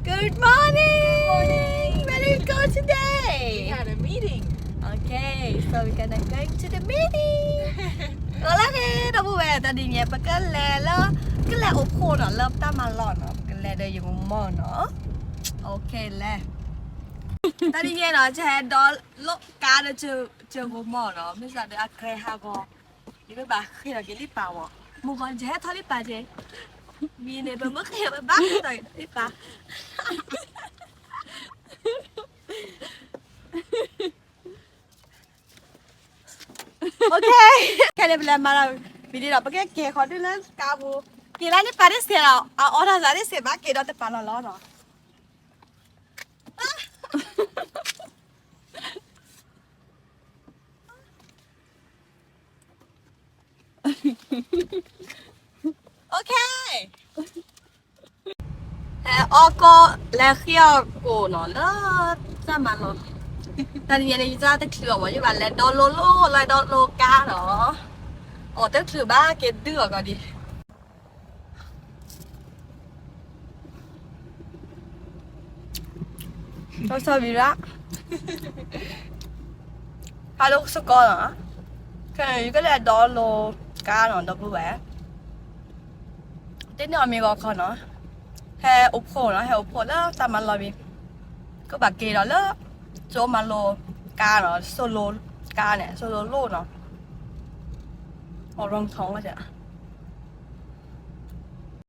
Good morning. Where do you go today? We had a meeting. Okay, so we're gonna going to the meeting. ကလၢန့ၣ် ဒီပုၢ်ဝဲၢ် တနံၤညါ ပကလဲၤလၢ ကလဲၤအိၣ်ဖှိၣ်နီၤ လၢတၢ်မၤလီၢ်နီၤ ပကလဲၤဒီးယမိၢ်နီၤ. Okay လဲၤ. တနံၤညါနီၤ ယဟဲဒီးလိၣ်ကါဒီး ယမိၢ်နီၤ မ့ၢ်စးဒီးအကြဲဟးဂီၤ ယမ့ၢ်ဘၣ်ဃ့ထီၣ်က့ၤလံပာ်ဝဲ မိၢ်ဂီၤ ယဟဲထီၣ်လံပာ်က့ၤ မံၤန့ၣ် ပမ့ၢ်ဃ့ဘၣ်ဃ့ထီၣ်လံပာ် Okay ခဲန့ၣ် ပလဲၤမၤဒီး video ဒီး ပကက့ၤဃီၤဒုလၢကါပူၤ က့ၤလၢန့ၣ်ပာ်တ့ၢ်စဲးလီၤ အအီၣ်တၢ်သးတ့ၢ်စဲးဘၣ် က့ၤဒီးတပာ်လီၤလီၤနီၤ. Okay ဟဲအီၣ်ကီၢ် လဲၤဃ့အီၣ်ကိၣ်နီၤ လၢတၢ်မၤလီၢ် တနံၤညါန့ၣ် ယတၢ်တချုးအီၤဘၣ် ယဘၣ်လဲၤဒီလိလိ လဲၤဒီလိကါနီၤ အီၣ်တချုးဘၣ် က့ၤဒုးအီၤကီးဒံး စီၤစီၤဝံၤရၣ် ဟးလိာ်စ့ၢ်ကီးနီၤ ခဲအံၤ ယကလဲၤဒီလိကါနီၤ ဒီပုၢ်ဝဲၢ် တန့ၢ်အီၤမ့ၢ်ဂီၤခီနီၤ ဟဲအိၣ်ဖှိၣ်နီၤ ဟဲအိၣ်ဖှိၣ်လၢတၢ်မၤလီၢ်ဘံၤ ကဘၣ်က့ၤဒီးလၢ ကၠိမၤလိကါနီၤ စိလိကါန့ၣ် စိလိလိၣ်နီၤ အီၣ်ရိၣ်ထီၣ်ဝဲ